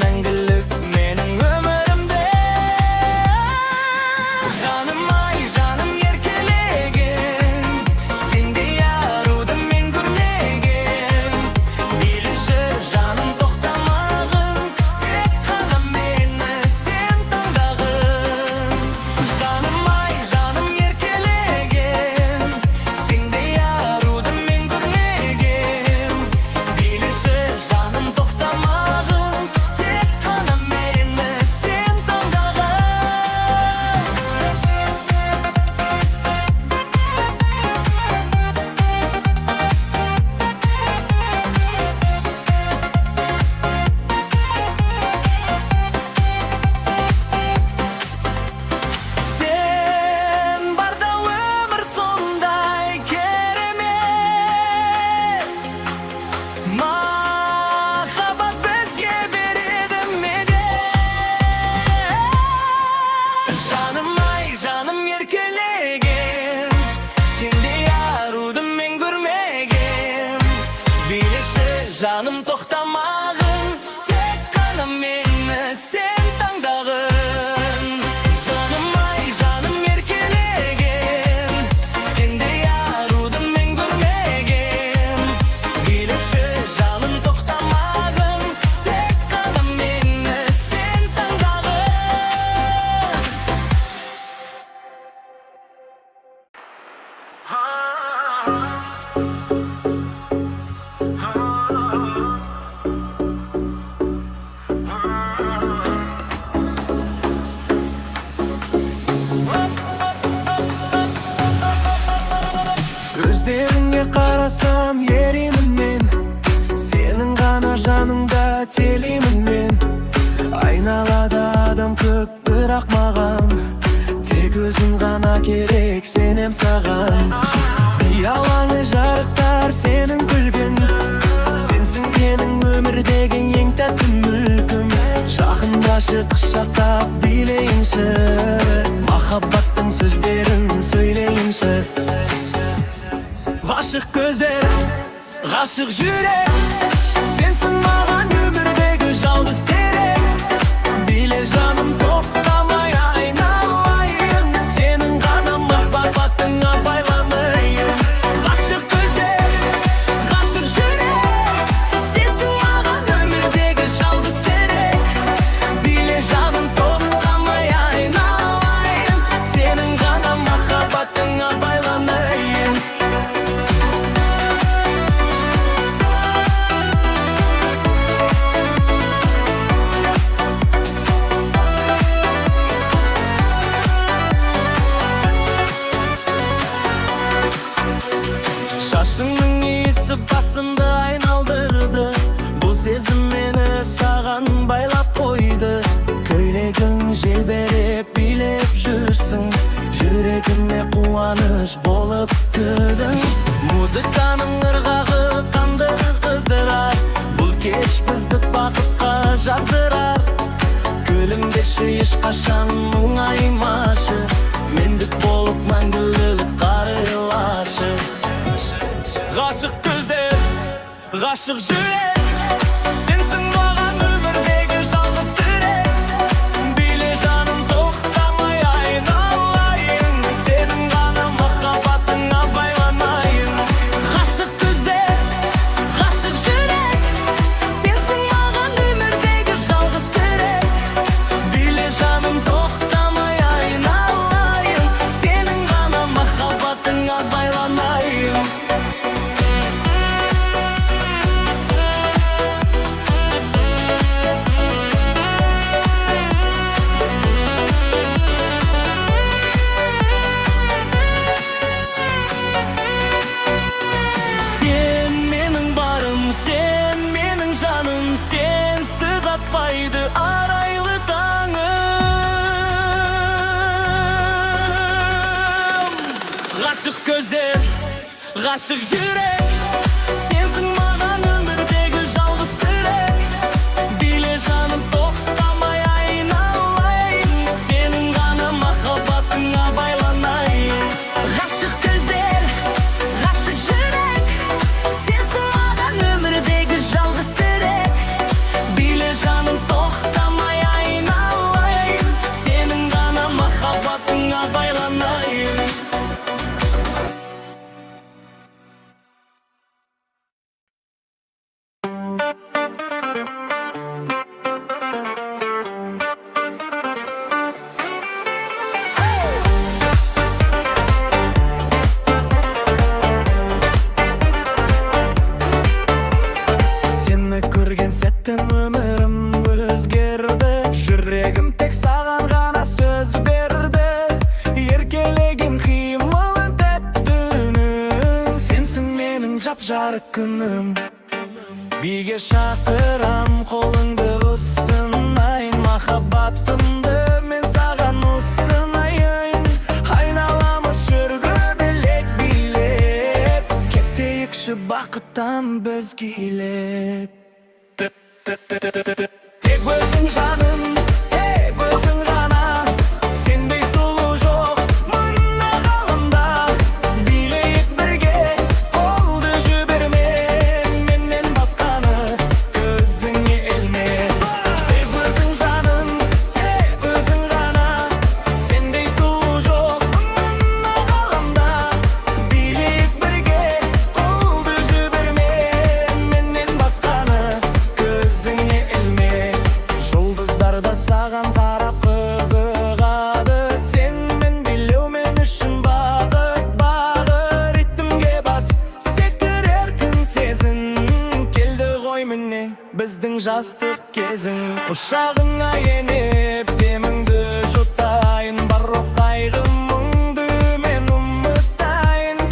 Мәңгілік менің өмірімде. Жаным ай, жаным еркелеген, сендей аруды мен көрмеген. Билеші, жаным, тоқтамағын, тек қана мені сен таңдағын. Жаным ай, жаным еркелеген, сендей аруды мен көрмеген. Билеші, жаным, тоқтамағын, тек қана мені сен таңдағын. Сен барда өмір сондай керемет. Махаббат бізге береді медет. Жаным ай, жаным еркелеген, сендей аруды мен көрмеген. Билеші, жаным, тоқтамағын, тек қана мені сен таңдағын. Жаным ай, жаным еркелеген, сендей аруды мен көрмеген. Билеші, жаным, тоқтамағын, тек қана мені сен таңдағын. Көздеріңе қарасам, еримін мен. Сенің ғана жаныңда телимін мен. Айналада адам көп, бірақ маған тек өзің ғана керек, сенем саған. Ұялаңы жарықтар сенің күлгін. Сенсің менің өмірдегі ең тәтті мүлкім. Жақындашы, құшақтап билейінші. Махаббаттың сөздерін сөйлейінші. Ғашық көздер, ғашық жүрек, сенсің маған өмірдегі жалғыз терек. Биле, жаным, тоқтамай айналайын, сенің ғана махаббатыңа байланайын. Ғашық көздер, ғашық жүрек, сенсің маған өмірдегі жалғыз терек. Биле, жаным, тоқтамай айналайын, сенің ғана махаббатыңа байланайын. Шашыңның иісі басымды айналдырды. Бұл сезім мені саған байлап қойды. Көйлегің желбіреп, билеп жүрсің. Жүрегіме қуаныш болып кірдің. Музыканың ырғағы қанды қыздырар. Бұл кеш бізді бақытқа жаздырар. Күлімдеші, ешқашан мұңаймашы. Мендік болып мәңгілік қарайлашы. Ғашық көздер, ғашық жүрек, сенсің маған өмірдегі жалғыз тірек. Биле, жаным, тоқтамай айналайын, сенің ғана махаббатыңа байланайын. Ғашық көздер, ғашық жүрек, сенсің маған өмірдегі жалғыз тірек. Биле, жаным, тоқтамай айналайын, сенің ғана махаббатыңа байланайын. Сен менің барым, сен менің жаным. Сенсіз атпайды арайлы таңым. Ғашық көздер, ғашық жүрек, сенсің маған өмірдегі жалғыз тірек. Биле, жаным, тоқтамай айналайын, сенің ғана махаббатыңа байланайын. Ғашық көздер, ғашық жүрек, сенсің маған өмірдегі жалғыз тірек. Биле, жаным, Жарық күнім. Биге шақырам, қолыңды ұсынайын. Махаббатымды мен саған ұсынайын. Айналамыз жүргілек билеп. Кетейікші бақыттан біз билеп. Тек өзің, жаным, тек өзің ғана. Сендей сұлу жоқ мына ғаламда. Билейік бірге, қолды жіберме. Менен басқаны көзіңе ілме. Тек өзің, жаным, тек өзің ғана. Сендей сұлу жоқ мына ғаламда. Билейік бірге, қолды жіберме. Менен басқаны көзіңе ілме. Жұлдыздар да саған қарап қызығады. Сенімен билеу мен үшін бақыт, бақыт. Ритмге бас, секір, еркін сезін. Келді ғой міне біздің жастық кезің. Құшағыңа еніп, деміңді жұтайын. Барлық қайғы мұңды мен ұмытайын.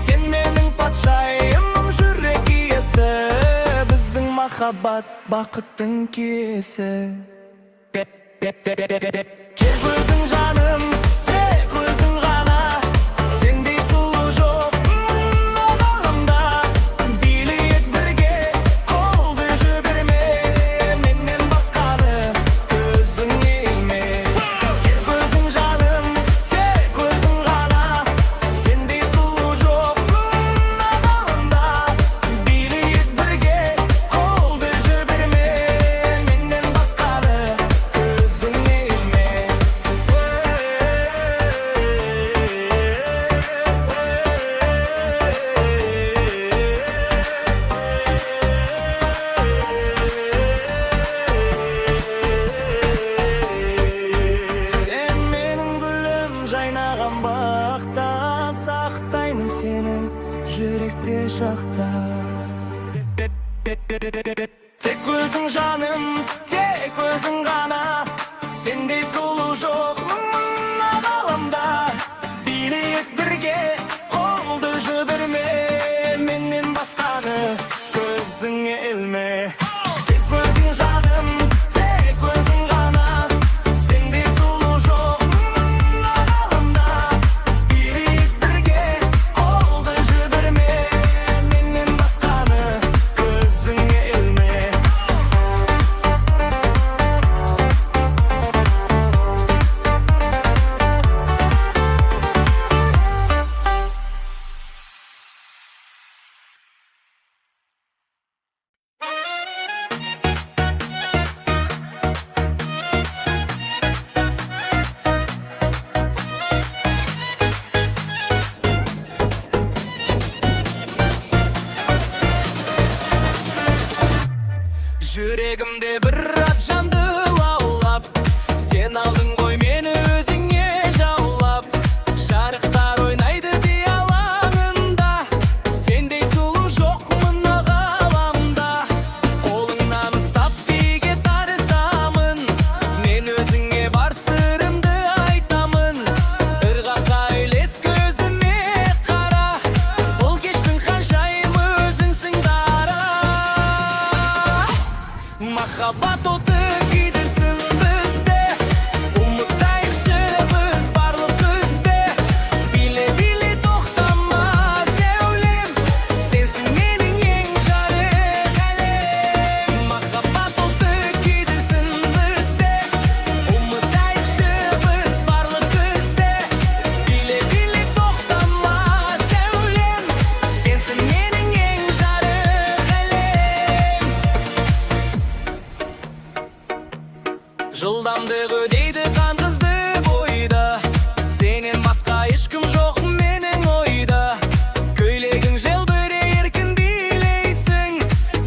Сен менің патшайымым, жүрек иесі. Біздің махаббат бақыттың киесі. Тек өзің, жаным, тек өзің ғана. Сендей сұлу жоқ мына ғаламда. Билейік бірге, қолды жіберме. Менен басқаны көзіңе ілме. Тек өзің, жаным, тек өзің ғана. Сендей сұлу жоқ мына ғаламда. Билейік бірге, қолды жіберме. Менен басқаны көзіңе ілме. Сен менің гүлім, жайнаған бақта. Сақтаймын сені жүректе шақта. Тек өзің, жаным, тек өзің ғана. Сендей сұлу жоқ мына ғаламда. Билейік бірге, қолды жіберме. Менен басқаны көзіңе ілме. Тек өзің, жаным, тек өзің ғана. Сендей сұлу жоқ мына ғаламда. Билейік бірге, қолды жіберме. Менен басқаны көзіңе ілме. Жүрегімде бір ат жанды лаулап. Сен алдың ғой мені өзіңе жаулап. Жарықтар ойнайды би алаңында. Сендей сұлу жоқ мына ғаламда. Қолыңнан ұстап биге тартамын. Мен өзіңе бар сырымды айтамын. Ырғаққа үйлес, көзіме қара. Бұл кештің ханшайымы өзіңсің, дара. Махаббат оты күйдірсін бізді. Ұмытайықшы біз барлық күзді. Биле, биле, тоқтама, сәулем. Сенсің менің ең жарық әлем. Махаббат оты күйдірсін бізді. Ұмытайықшы біз барлық күзді. Биле, биле, тоқтама, сәулем. Сенсің менің ең жарық әлем. Жылдамдығы дейді қан қызды бойда. Сенен басқа ешкім жоқ менің ойда. Көйлегің желбірей, еркін билейсің.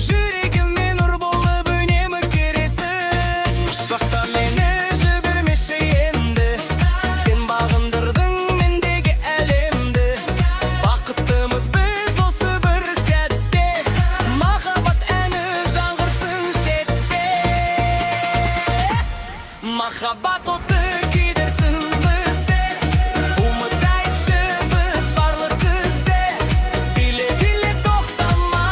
Жүрегіме нұр болып үнемі кересің. Құшақта мені жібермеші енді. Сен бағындырдың мендегі әлемді. Бақыттымыз біз осы бір сәтте. Махаббат әні жаңғырсын шетте. Махаббат оты күйдірсін бізді. Ұмытайықшы біз барлық күзді. Биле, биле, тоқтама,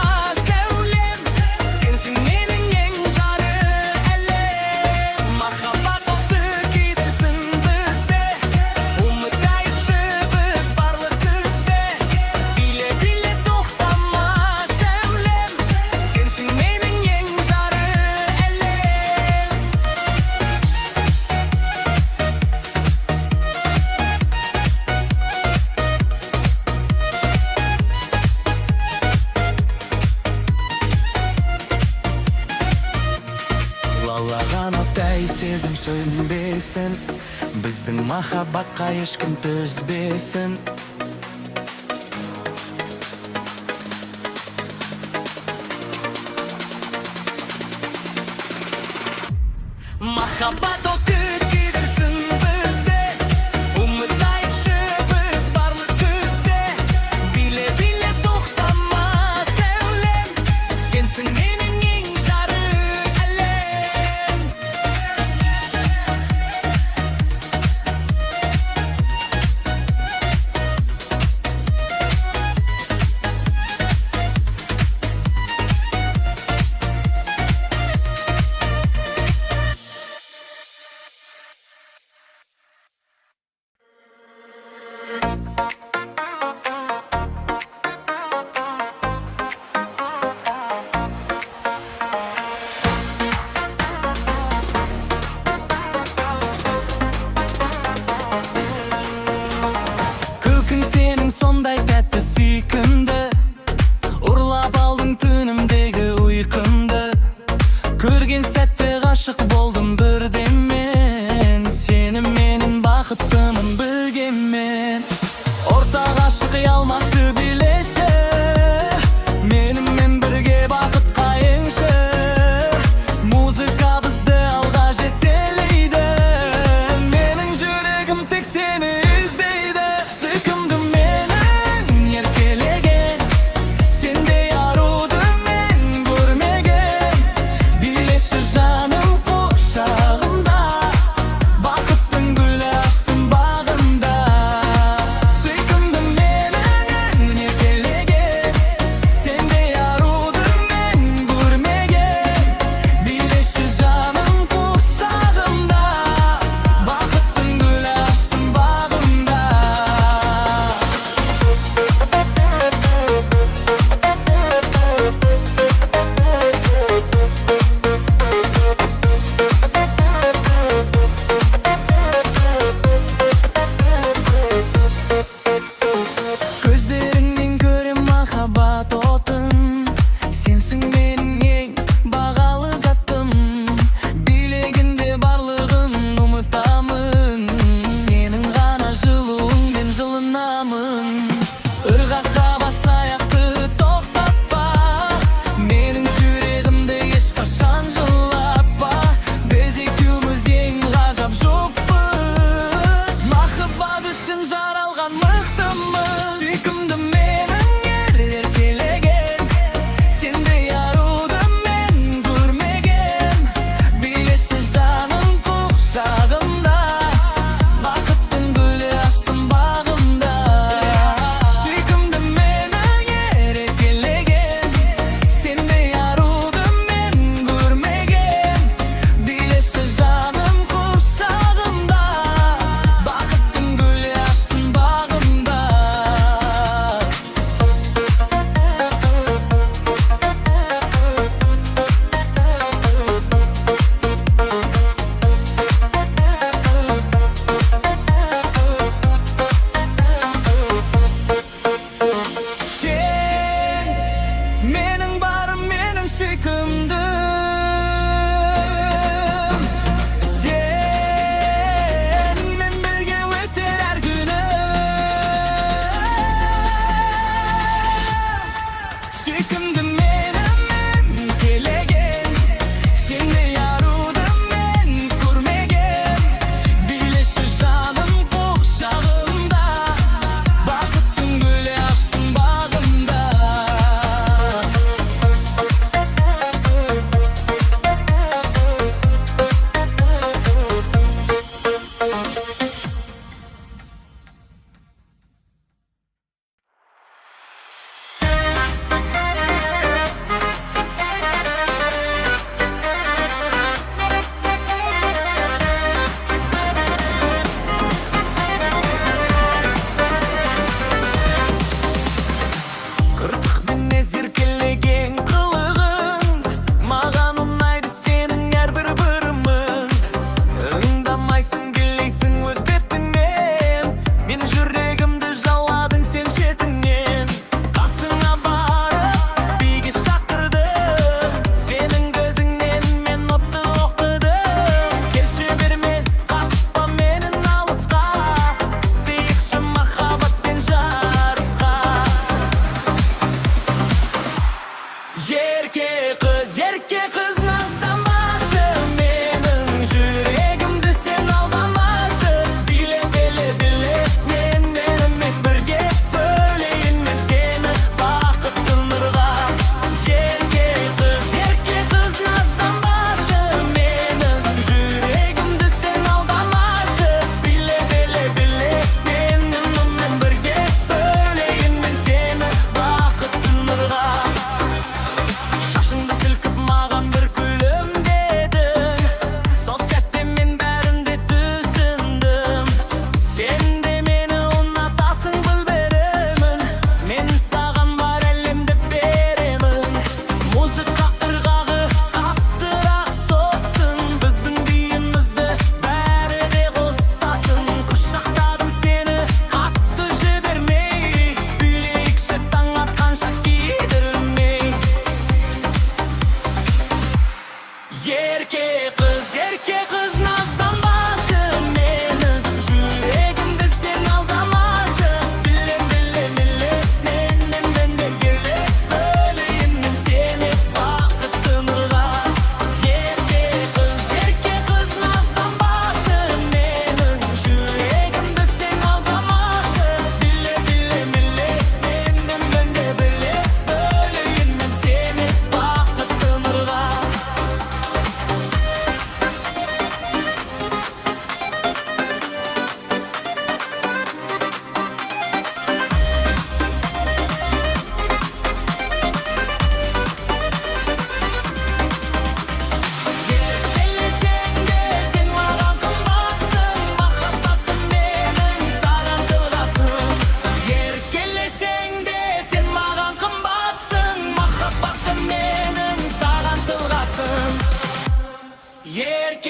Сезім сөнбесін, біздің махаббатқа ешкім төзбесін. Махаббат оты күйдірсін бізді. Ұмытайықшы біз барлық күзді. Биле, биле, тоқтама, сәулем. Сенсің менің ең жарық әлем. Күлкің сенің сондай тәтті, сүйкімді. Ұрлап алдың түнімдегі ұйқымды. Көрген сәтте ғашық болдым бірден мен. Сені менің бақыттымын білгенмен. Орта ғашық алмашы, билеші. Менімен бірге бақытқа енші. Музыка бізді алға жетелейді. Менің жүрегім тек сені іздейді. Сүйкімді менің еркелеген. Сендей аруды мен көрмеген. Билеші, жаным, құшағымда. Бақыттың гүлі ашсын бағымда. Сүйкімді менің еркелеген. Сендей аруды мен көрмеген. Билеші, жаным, құшағымда. Бақыттың гүлі ашсын бағымда. Көздеріңнен көрем махаббат отын. Сенсің менің ең бағалы затым. Билегінде барлығын ұмытамын. Сенің ғана жылуыңмен жылынамын. Ырғаққа бас, аяқты тоқтатпа. Менің жүрегімді ешқашан жылатпа. Біз екеуміз ең ғажап жұппыз. Махаббат үшін жаралған мықтымыз. Сүйкімді менің еркелеген. Сендей аруды мен көрмеген. Билеші, жаным, құшағымда. Бақыттың гүлі ашсын бағымда. Сүйкімді менің еркелеген. Сендей аруды мен көрмеген. Билеші, жаным, құшағымда.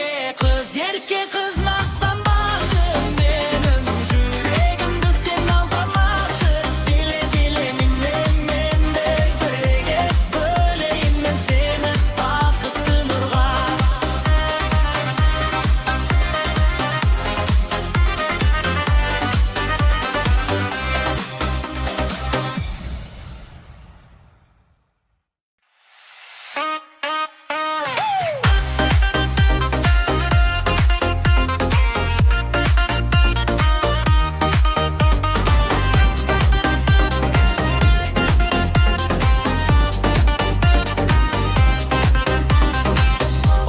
Ерке қыз, ерке қыз, назданбашы. Менің жүрегімді сен алдамашы. Биле, биле менімен бірге. Бөлейін мен сені бақытты нұрға.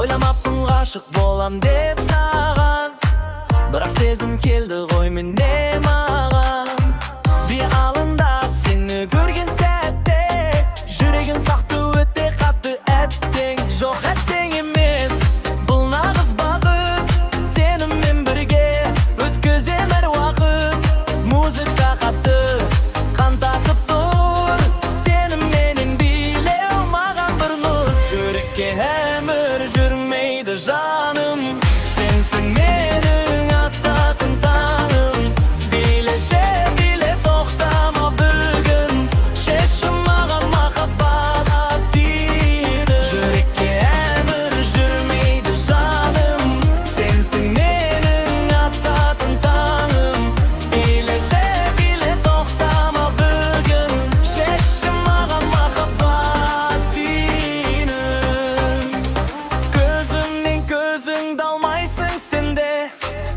Ойламаппын ғашық болам деп саған, бірақ сезім келді ғой міне маған. Қиялымда сені көрген сәтте жүрегім соқты өте қатты. Әттең, жоқ, әттең емес, бұл нағыз бақыт. Сенімен бірге өткізем әр уақыт. Музыка қатты қантасып тұр. Сеніменен билеу маған бір нұр. Жүрекке әмір жүрмейді, жаным. Сенсің менің ататын таңым. Билеші, биле, тоқтама бүгін. Шешші маған махаббат дейді. Жүрекке әмір жүрмейді, жаным. Сенсің менің ататын таңым. Билеші, биле, тоқтама бүгін. Шешші маған махаббат дейді. Көзімнен көзіңді алмайсың сен де.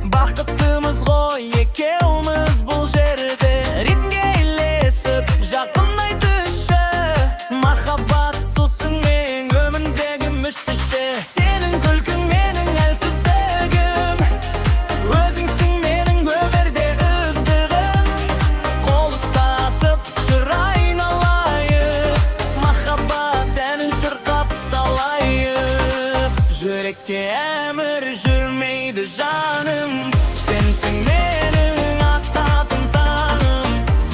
Бақыттымыз ғой екеуміз бұл жерде. Ритмге ілесіп жақындай түсші. Махаббат сусын мен өмірдегі мүшеше. Сенің күлкің менің әлсіздігім. Өзіңсің менің өмірде үздігім. Қол ұстасып жүр айналайық. Махаббат әнін шырқап салайық. Жүрекке әмір жүрмейді, жаным. Сенсің менің ататын таңым.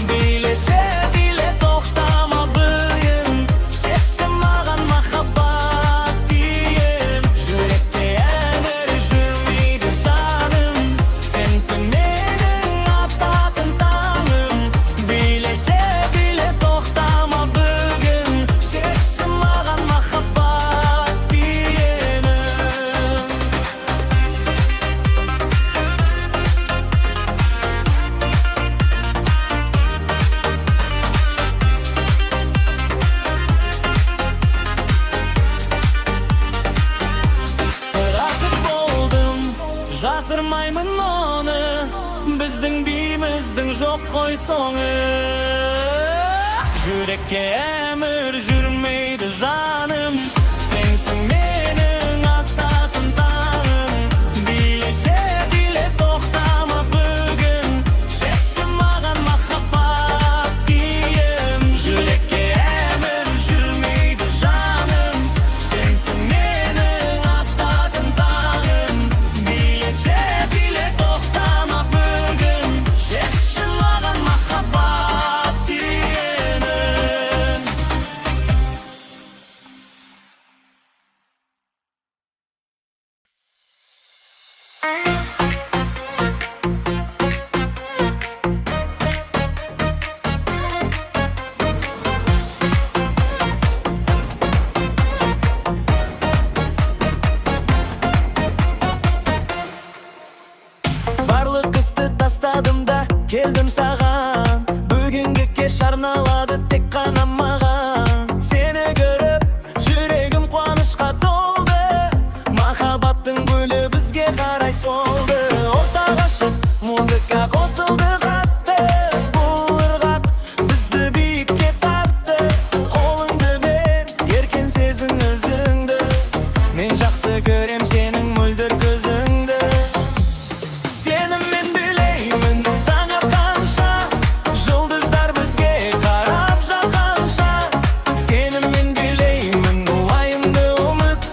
Билеші, биле, тоқтама бүгін. Шешші маған махаббат дейін. Жүрекке әмір жүрмейді, жаным. Сенсің менің ататын таңым. Билеші, биле, тоқтама бүгін. Шешші маған махаббат дейін. Ғашық болдым, жасырмаймын оны. Біздің биіміздің жоқ қой соңы. Жүрекке әмір жүрмейді, жаным. Сенсің менің ататын таңым. Билеші, биле, тоқтама бүгін. Шешші маған махаббат дейін. Жүрекке әмір жүрмейді, жаным. Сенсің менің ататын таңым. Билеші, биле, тоқтама бүгін. Шешші маған махаббат дейін. Барлық істі тастадым да келдім саған. Бүгінгі кеш арналады тек қана маған. Сені көріп жүрегім қуанышқа толды. Махаббаттың гүлі бізге қарай солды. Ортаға шығып музыка қосылды қатты. Бұл ырғақ бізді биікке тартты. Қолыңды бер, еркін сезін өзіңді. Мен жақсы көрем сенің мөлдір көзіңді. Сенімен билеймін таң атқанша. Жұлдыздар бізге қарап жатқанша. Сенімен билеймін, уайымды ұмыт.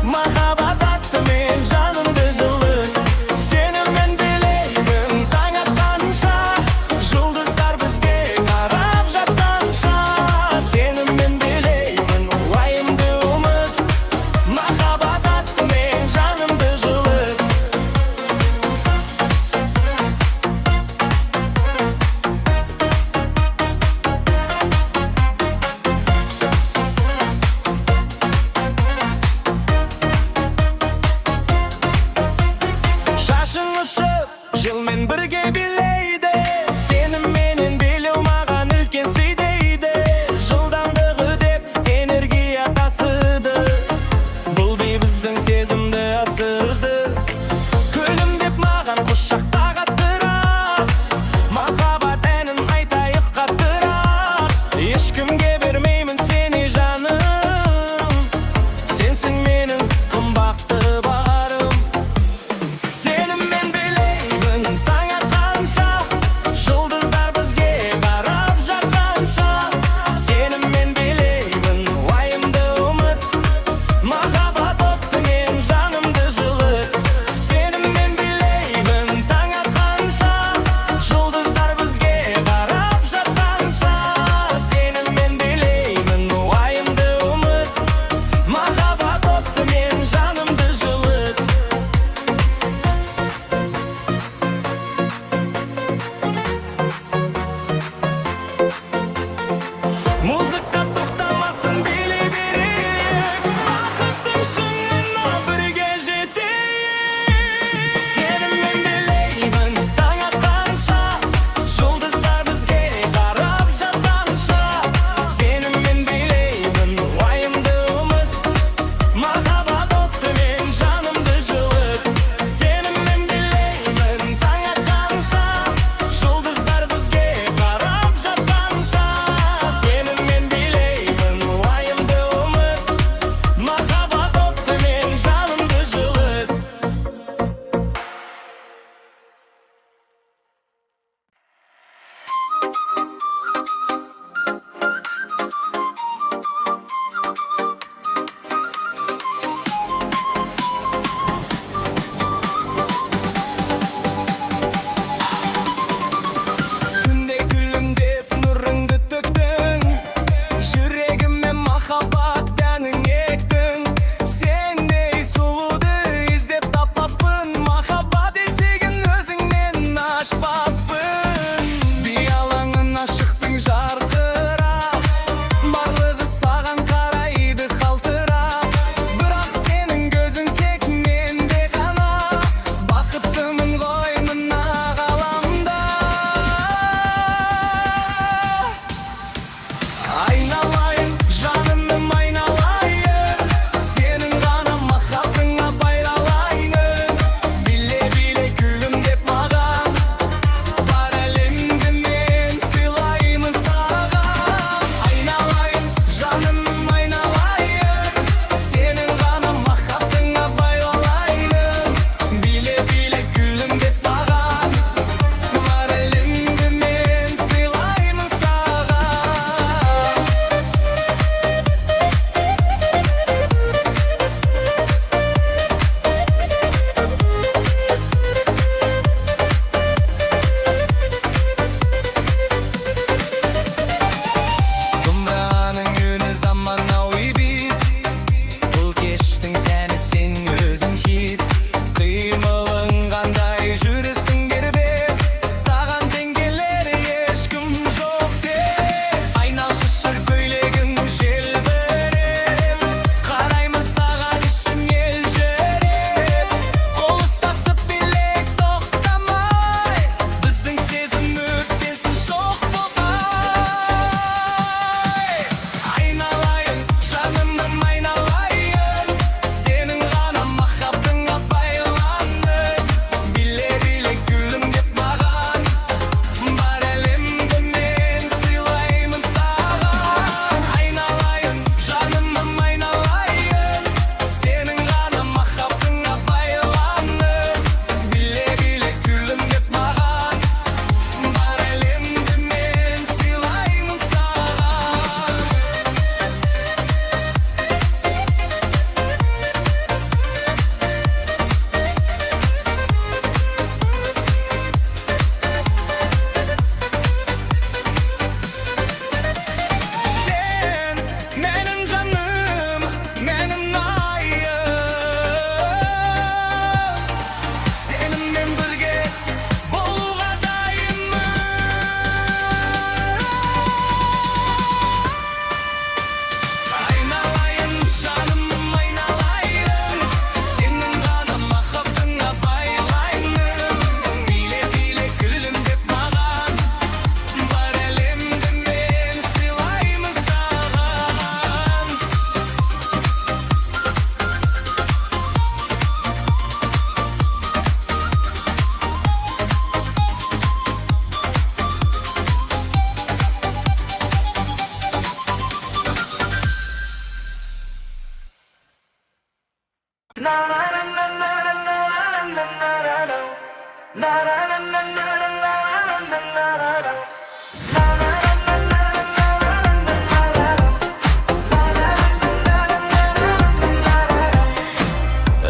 Махаббат атты мен жанымды жылыт. Сенімен билеймін таң.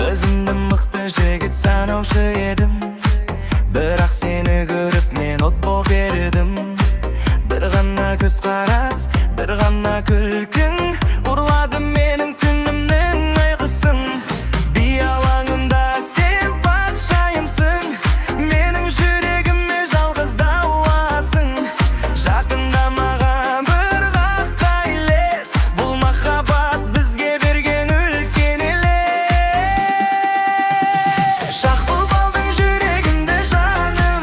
Өзімді мықты жігіт санаушы едім, бірақ сені көріп мен от боп ерідім. Бір ғана көзқарас, бір ғана күлкің ұрлады менің түнімнің ұйқысын. Би алаңында сен патшайымсың, менің жүрегіме жалғыз дауасың. Жақында маған бір ғаққа елес, бұл махаббат бізге берген үлкен елес. Шақпып алдың жүрегімді, жаным,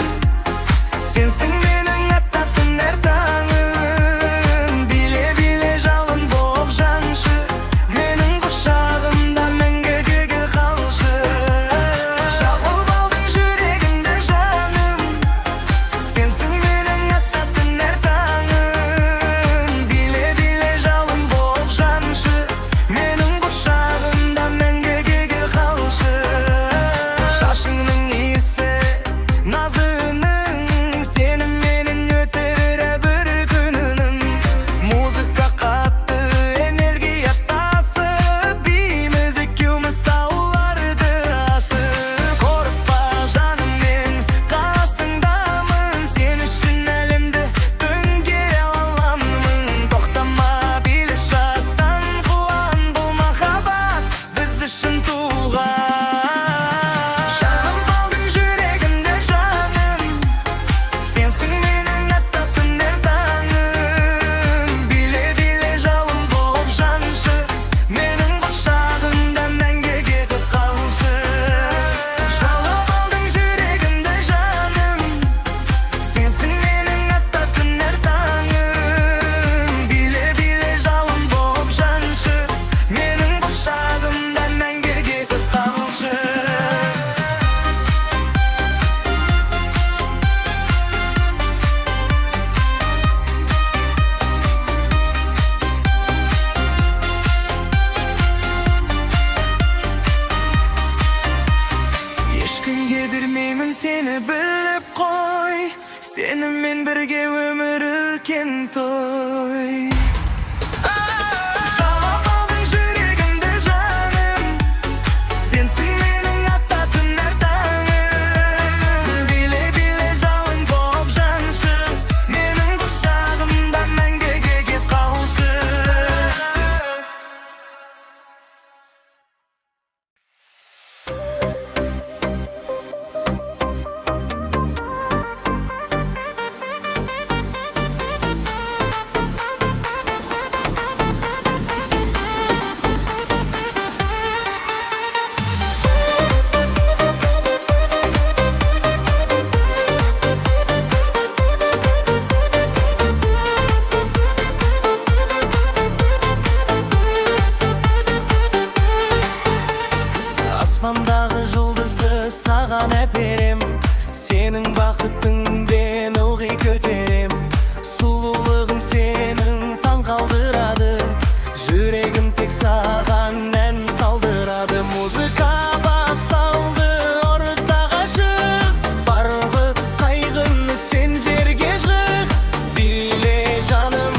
сенсің менің ататын әр таңым. Биле, биле, жалын боп жаншы, менің құшағымда мәңгіге қалшы. Шағып алдың жүрегімді, жаным, сенсің менің ататын әр таңым. Биле, биле, жалын боп жаншы, менің құшағымда мәңгіге қалшы. Шашыңның иісі, назы үнің сені менің өтірі бір күнім. Музыка қатты, энергия тасып, биміз екеуміз тауларды асып. Қорықпа, жаным, мен қасыңдамын, сен үшін әлемді төңкере аламын. Тоқтама, биле, шаттан, қуан, бұл махаббат біз үшін туған. Шағып алдың жүрегімді, жаным, сенсің менің ататын әр таңым. Биле, биле, жалын болып жаншы, менің құшағымда мәңгіге қалшы. Шағып алдың жүрегімді, жаным, сенсің менің ататын әр таңым. Биле, биле, жалын болып жаншы, менің құшағымда мәңгіге қалшы. Ешкімге бермеймін сені, біліп қой, сенімен бірге өмір үлкен той. Жаулап алдың жүрегімді, жаным, сенсің менің ататын әр таңым. Биле, биле, жалын болып жаншы, менің құшағымда мәңгіге қалшы. Аспандағы жұлдызды саған әперем, сенің бақытыңмен ылғи көтерем. Сұлулығың сенің таң қалдырады, жүрегім тек саған ән салдырады. Музыка басталды, ортаға шық, барлық қайғыны сен жерге жық. Биле, жаным,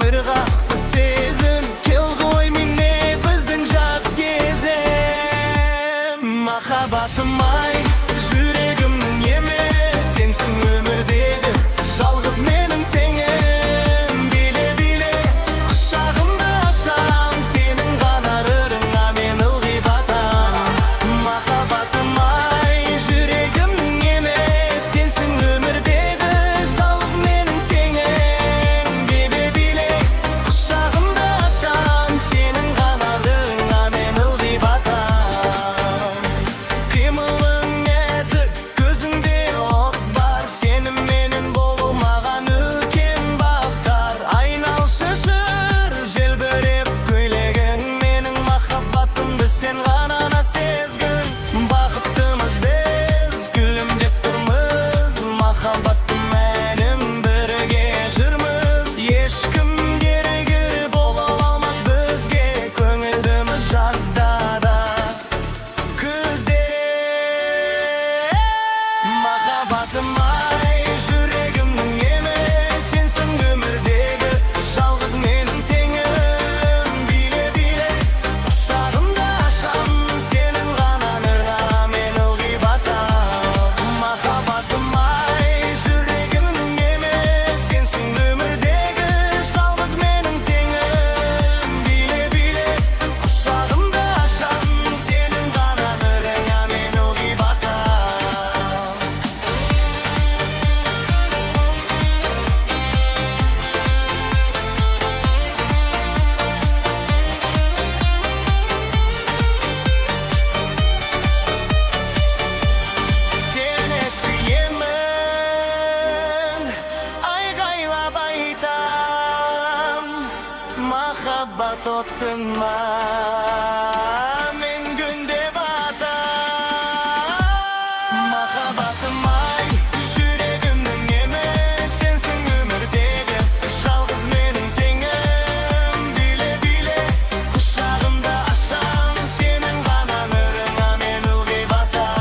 ырғақты сезін, кел ғой міне біздің жас кезім. Махаббатым ай, жүрегімнің емі, сенсің. Махаббатым ай, жүрегімнің емі, сенсің өмірдегі жалғыз менің теңім. Биле, биле, құшағымды ашам, сенің ғана нұрға мен ылғи батам. Махаббатым ай, жүрегімнің емі, сенсің өмірдегі жалғыз менің теңім. Биле, биле, құшағымды ашам, сенің ғана нұрыңа мен ылғи батам. Сені сүйемін, айғайлап айтам, махаббат отына мен күнде батам. Махаббатым ай, жүрегімнің емі, сенсің өмірдегі жалғыз менің теңім. Биле, биле, құшағымды ашам, сенің ғана нұрыңа мен ылғи батам.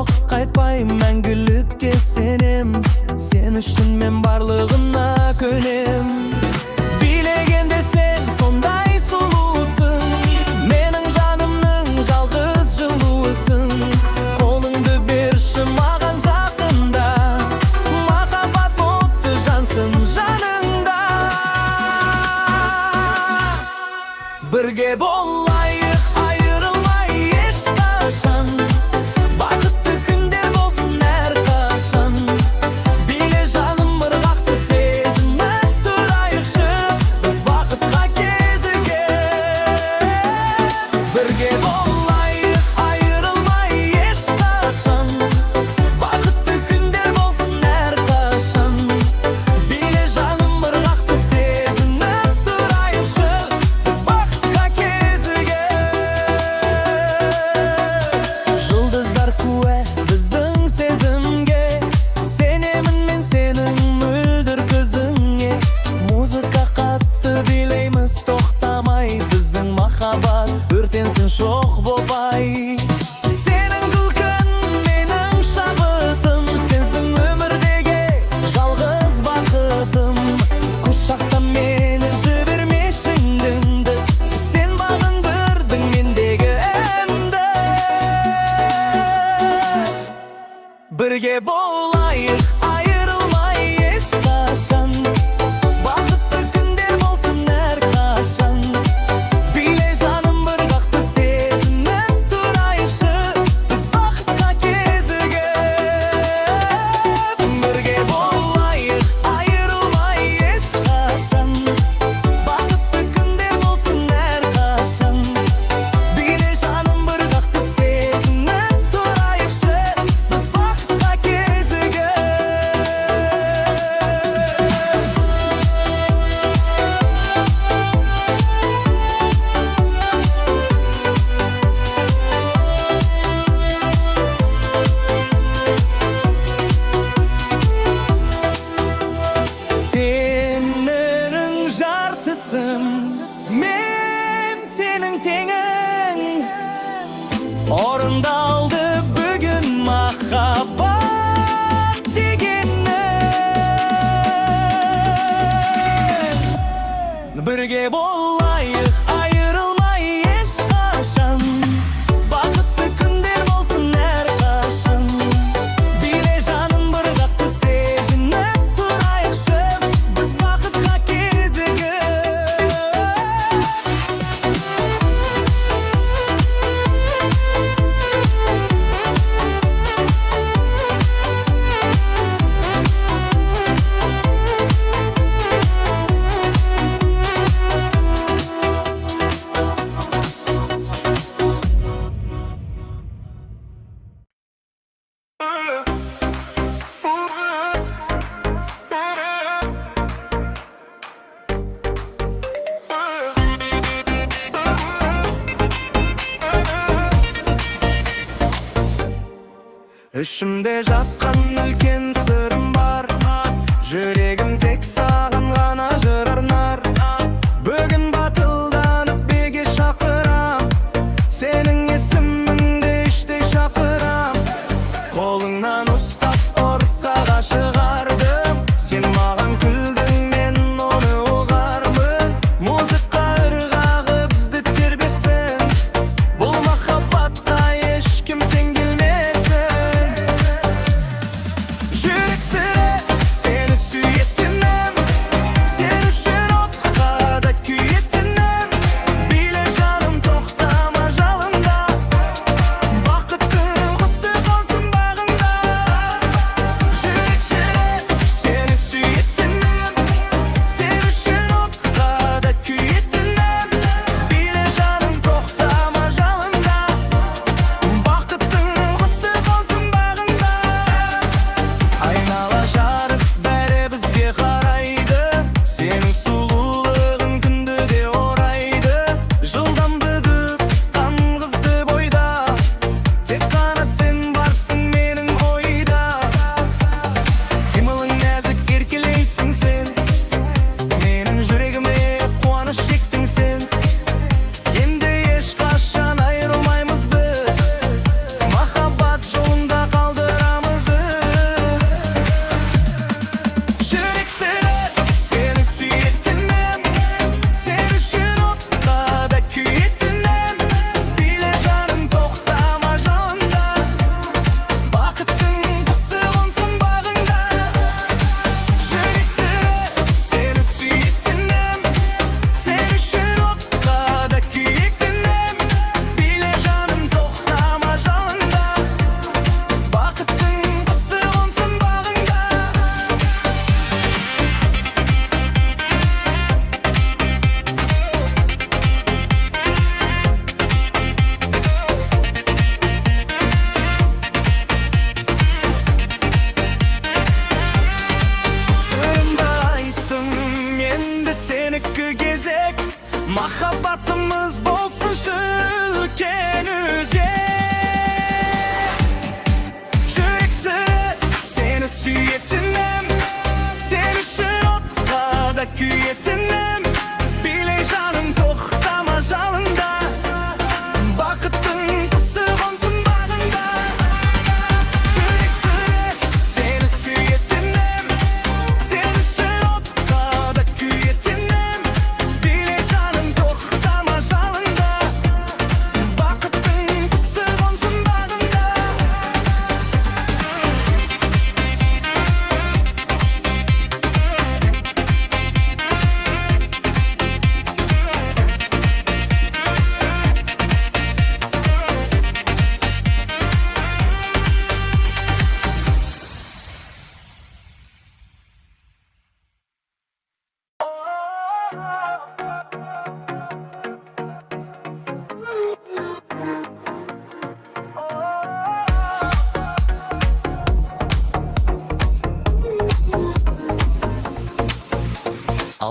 Жоқ, қайтпаймын, мәңгілікке сенем. Сен үшін мен барлығына көнем. Билегенде сен сондай сұлусың, менің жанымның жалғыз жылуысың. Қолыңды берші маған жақында, махаббат оты жансын жаныңда. Бірге болайық, айырылмай ешқашан. Бақытты күндер болсын әрқашан. Биле, жаным, ырғақты сезініп тұрайықшы. Біз бақытқа кезігіп. Бірге болайық, айырылмай ешқашан. Бақытты күндер болсын әрқашан. Биле, жаным, ырғақты сезініп тұрайықшы. Біз бақытқа кезігіп. Жұлдыздар куә біздің сезімге. Сенемін мен сенің мөлдір көзіңе. Музыка қатты, билейміз тоқтамай. Біздің махаббат өртенсін шоқ боп ай. Сенің күлкің менің шабытым. Сенсің өмірдегі жалғыз бақытым. Құшақта мені, жібермеші енді. Сен бағындырдың мендегі емді. Бірге болайық, айырылмай ешқашан. Бақытты күндер болсын әрқашан. Биле, жаным, ырғақты сезініп тұрайықшы. Біз бақытқа кезігіп. Бірге болайық, айырылмай ешқашан. Бақытты күндер болсын әрқашан. Биле, жаным, ырғақты сезініп тұрайықшы. Біз бақытқа кезігіп. Сенің жартысым, мен сенің теңің. Орындалды бүгін махаббат дегенің. Бірге болайық, айырылмай ешқашан. Бақытты күндер болсын әрқашан. Биле, жаным, ырғақты сезініп тұрайықшы. Біз бақытқа кезігіп. Ішімде жатқан үлкен сырым бар. Жүрегім тек саған ғана жыр арнар. Бүгін батылданып биге шақырам. Сенің есіміңді іштей шақырам. Қолыңнан ұстап ортаға шығардым. Сен маған күлдің, мен оны ұғармын. Музыка ырғағы бізді тербесін. Бұл махаббатқа ешкім тең келмесін. Жүрек сыры сені сүйет.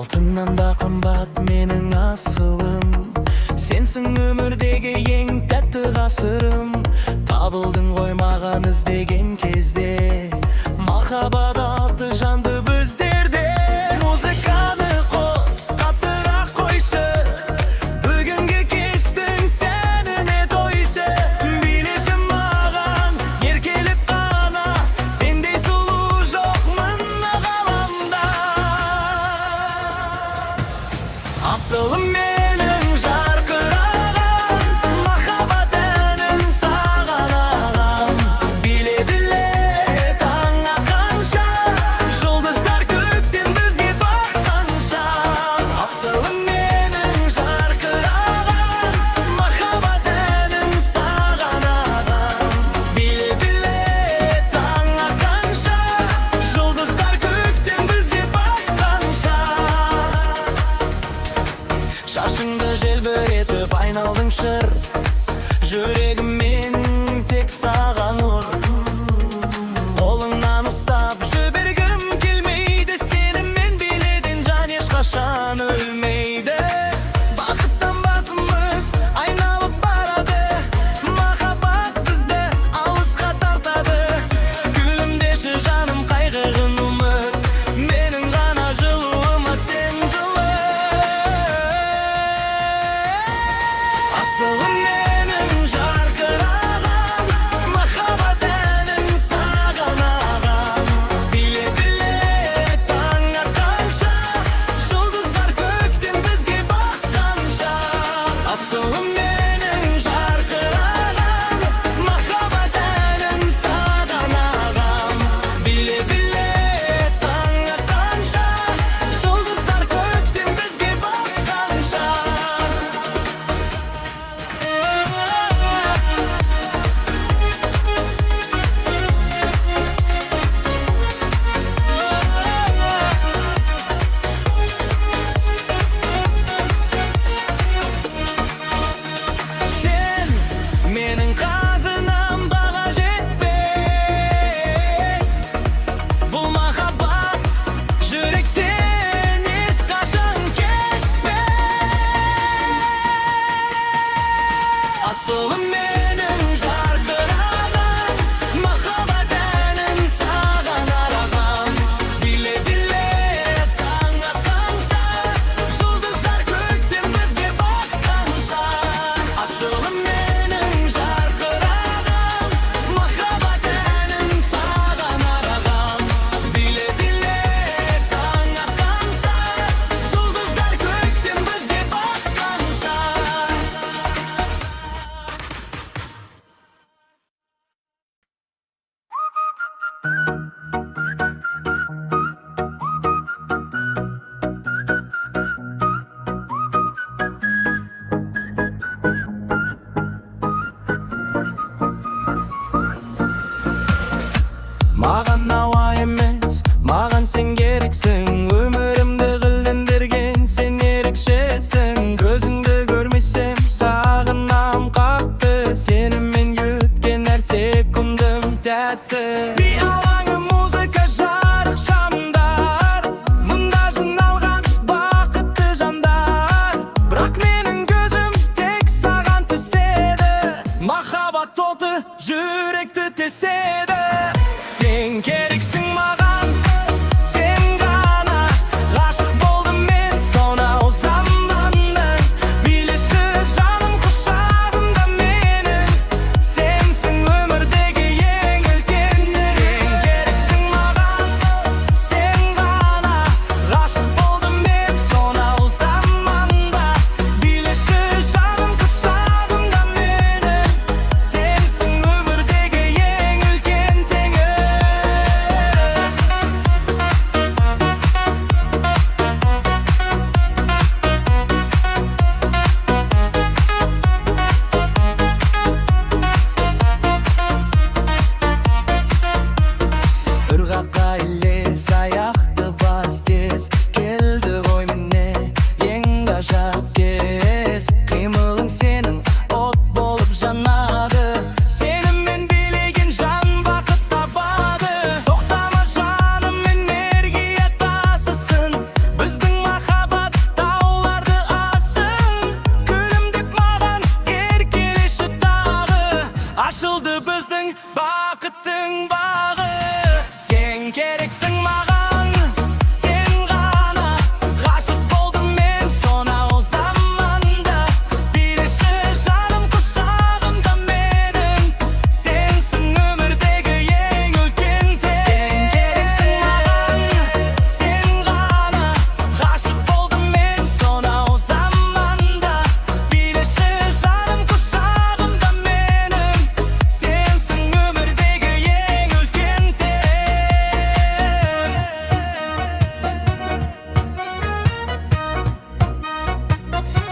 Алтыннан да қымбат менің асылым, сенсің өмірдегі ең тәтті ғасырым. Табылдың ғой маған іздеген кезде, махаббат оты жанды біздерде. Музыканы қос, қаттырақ қойшы, бүгінгі кештің сәніне тойшы. Билеші маған, еркелеп қана, сендей сұлу жоқ мына ғаламда. Асылым менің, жарқыраған, махаббат әнін саған ағам. Биле, биле таң атқанша, жұлдыздар көктен бізге баққанша. Асылым менің, жарқыраған, махаббат әнін саған ағам. Биле, биле таң атқанша, жұлдыздар көктен бізге баққанша. Шашыңды желбіретіп айналдың шыр, жүрегіммен тек саған ұр. Қолыңнан ұстап жібергім келмейді, сенімен билеген жан ешқашан өлмейді. Бақыттан басымыз айналып барады, махаббат бізді алысқа тартады. Күлімдеші, жаным, қайғыны ұмыт, менің ғана жылуыма сен жылы. Асылым менің, жарқыраған, махаббат әнін саған ағам. Биле, биле таң атқанша, жұлдыздар көктен бізге баққанша. Асылым менің, жарқыраған, махаббат әнін саған ағам. Биле, биле таң атқанша, жұлдыздар көктен бізге баққанша. Сен менің қазынам, баға жетпес. Бұл махаббат жүректен ешқашан кетпес. Асылым менің, жарқыраған, махаббат әнін саған арнағам. Биле, биле таң атқанша, жұлдыздар көктен бізге баққанша. Асылым менің, жарқыраған, махаббат әнін саған арнағам. Биле, биле таң атқанша, жұлдыздар көктен бізге баққанша. Маған ауа емес, маған сен керексің. Өмірімді гүлдендірген сен ерекшесің. Көзіңді көрмесем, сағынам қатты. Сенімен өткен әр секундым тәтті. Би алаңы, музыка, жарық шамдар, мұнда жиналған бақытты жандар. Бірақ менің көзім тек саған түседі. Махаббат оты жүректі теседі. Сен керексің маған, сен ғана. Ғашық болдым мен сонау заманда. Билеші, жаным, құшағымда менің. Сенсің өмірдегі ең үлкен. Сен керексің маған, сен ғана. Ғашық болдым мен сонау заманда. Билеші, жаным, құшағымда менің. Сенсің өмірдегі ең үлкен. Ашылды біздің бақыттың бағы. Сен керексің маған, сен ғана. Ғашық болдым мен сонау заманда. Билеші, жаным, құшағымда менің. Сенсің өмірдегі ең үлкен тең. Сен керексің маған, сен ғана. Ғашық болдым мен сонау заманда. Билеші, жаным, құшағымда менің. Сенсің өмірдегі ең үлкен тең.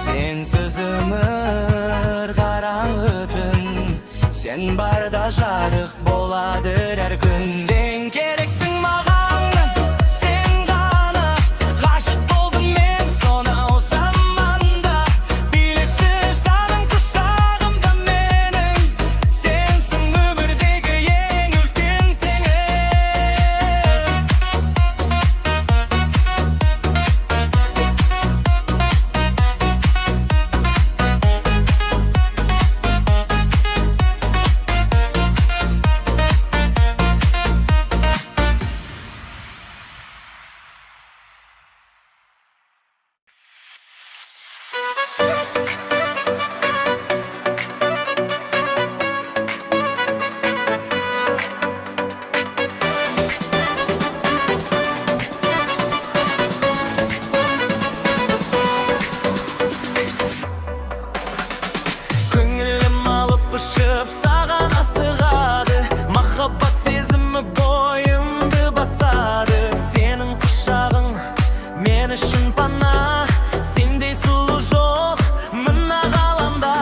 Сенсіз өмір қараңғы түн. Сен барда жарық болады әр күн. Сен керексің маған, сен ғана. Ғашық болдым мен сонау заманда. Билеші, жаным, құшағымда менің. Сенсің өмірдегі ең үлкен теңім. Көңілім алып ұшып саған асығады. Махаббат сезімі бойымды басады. Сенің құшағың мен үшін пана. Сендей сұлу жоқ мына ғаламда.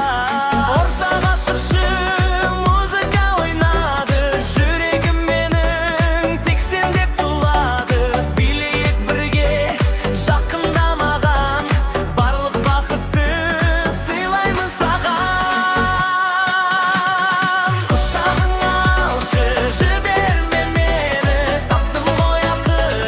Ортаға шықшы, музыка ойнады. Жүрегім менің тек сен деп тулады. Билейік бірге, жақында маған. Барлық бақытты сыйлаймын саған. Құшағыңа алшы, жіберме мені. Таптым ғой ақыры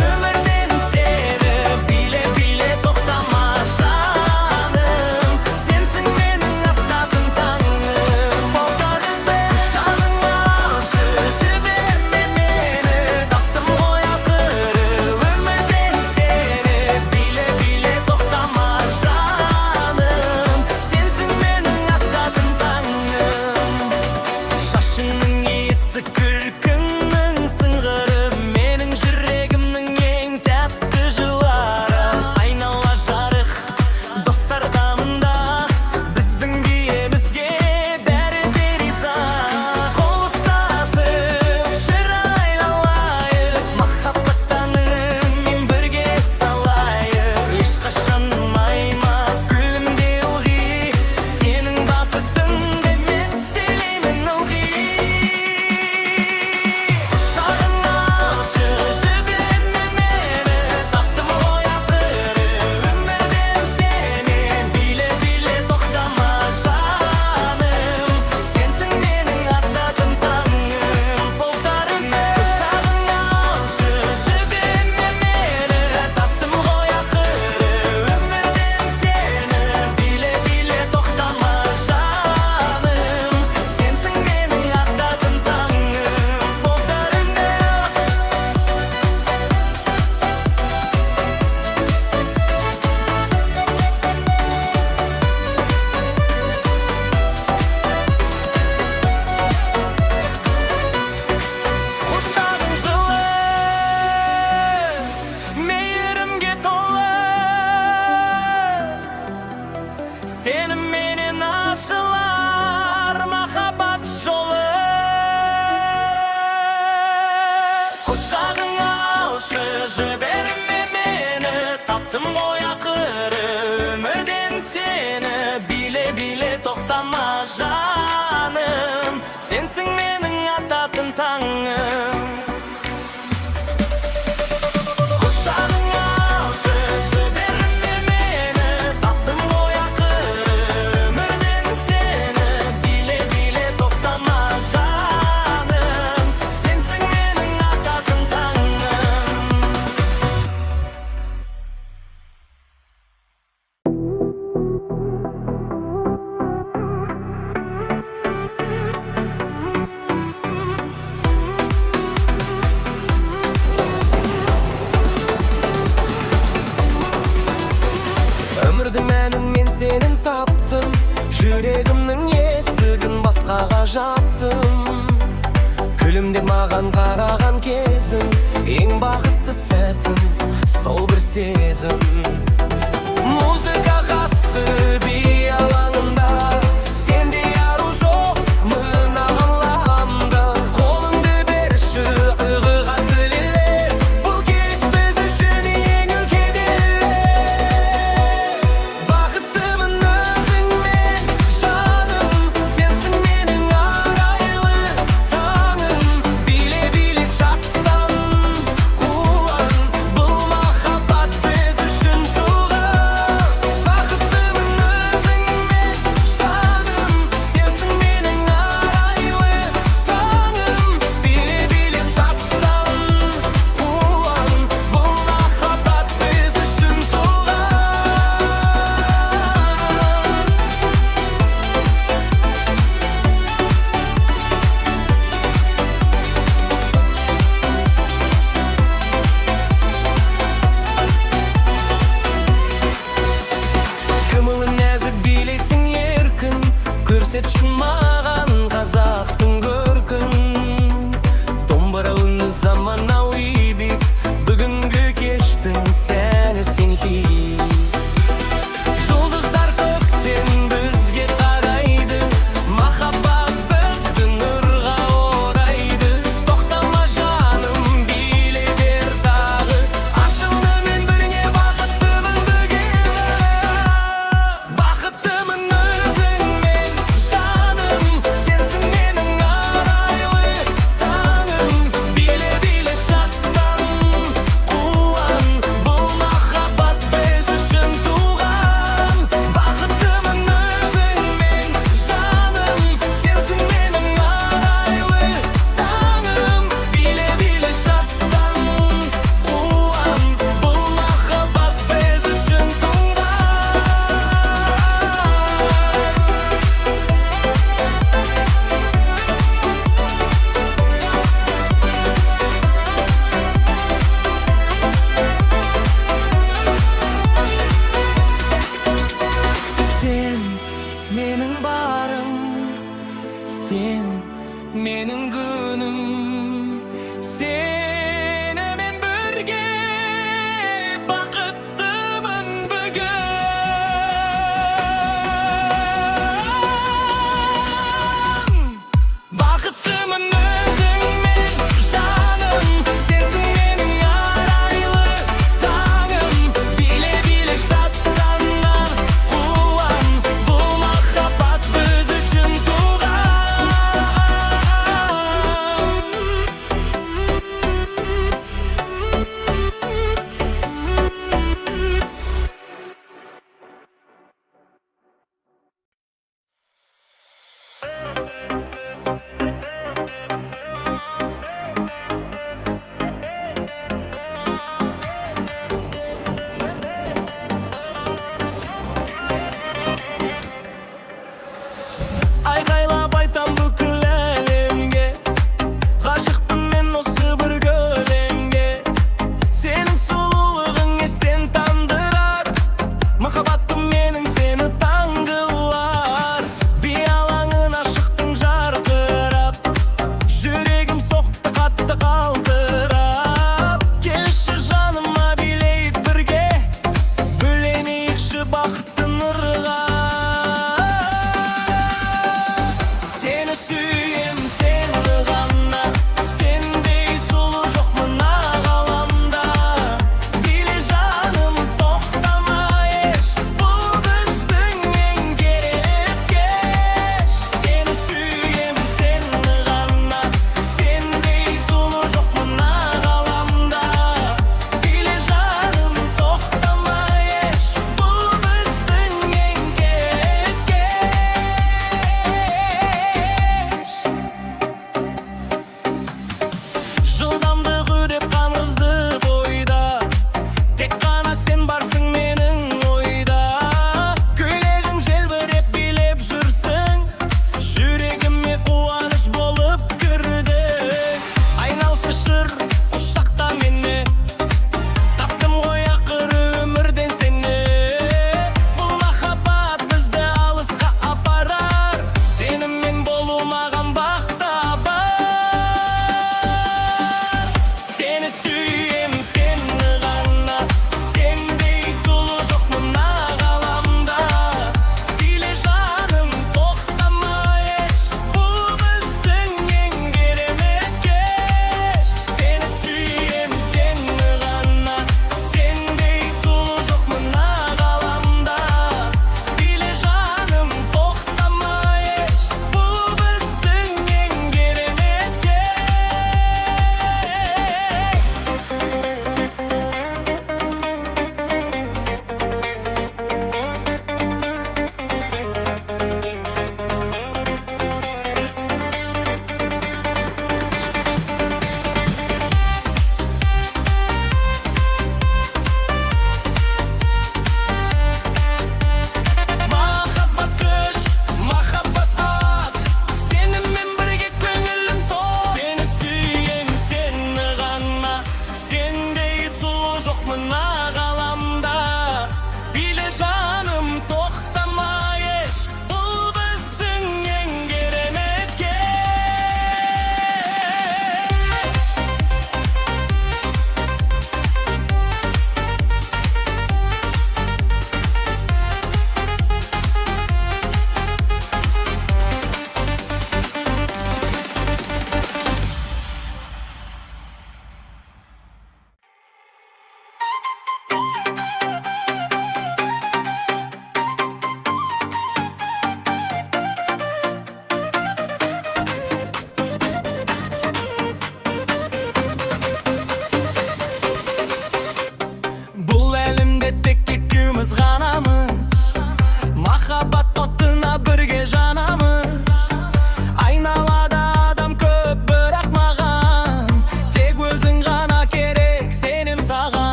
өмірден сені. Биле, биле, тоқтама, жаным. Сенсің менің ататын таңым. Құшағыңа алшы, жіберме мені. Таптым ғой ақыры өмірден сені. Биле, биле, тоқтама, жаным. Сенсің менің ататын таңым. Шашыңның иісі, күлкіңнің сыңғыры, менің жүрегімнің ең тәтті жырлары. Айнала жарық, достар қамында. Біздің биімізге бәрі де риза. Қол ұстасып, шырайлалайық. Махаббаттанып бірге салайық. Ешқашан ұмайма, күлімде ылғи. Сенің бақытыңды мен тілеймін ылғи. Құшағыңа алшы, жіберме мені. Таптым ғой ақыры өмірден сені. Биле, биле, тоқтама, жаным. Сенсің менің ататын таңым. Құшағыңа алшы, жіберме мені. Таптым ғой ақыры өмірден сені. Биле, биле, тоқтама, жаным. Сенсің менің ататын таңым. Повторю. Құшағың жылы, мейірімге толы. Сеніменен ашылар махаббат жолы. Құшағыңа алшы, жіберме мені. Таптым ғой ақыры өмірден сені. Биле, биле, тоқтама, жаным. Сенсің менің ататын таңым. Құшағыңа алшы, жіберме мені. Таптым ғой ақыры өмірден сені. Биле, биле, тоқтама, жаным. Сенсің менің ататын таңым. Ғажаптым. Күлімдеп маған қараған кезің, ең бақытты сәтім, сол бір сезім. Музыка қатты, би алаңында. Сендей ару жоқ мына ғаламда. Қолыңды берші, ырғаққа тілелес. Бұл кеш біз үшін ең үлкен елес. Бақыттымын өзіңмен, жаным. Сенсің менің арайлы таңым. Биле, биле, шаттан, қуан. Бұл махаббат біз үшін туған. Бақыттымын өзіңмен, жаным. Сенсің менің арайлы таңым. Биле, биле, шаттан, қуан. Бұл махаббат біз үшін туған. Қимылың нәзік, билейсің еркін. Көрсетші маған қазақтың көркін. Домбыра үні, заманауи бит. Бүгінгі кештің сәні сен, хит. Жұлдыздар көктен бізге қарайды. Махаббат бізді нұрға орайды. Тоқтама, жаным, билей бер тағы. Ашылды мен бірге, бақыттымын бүгін. Бақыттымын өзіңмен, жаным. Сенсің менің арайлы таңым. Биле, биле, шаттан, қуан. Бұл махаббат біз үшін туған. Бақыттымын өзіңмен, жаным. Сенсің менің арайлы таңым. Биле, биле, шаттан, қуан. Бұл махаббат біз үшін туған. Сен менің барым, сен менің күнім. Сен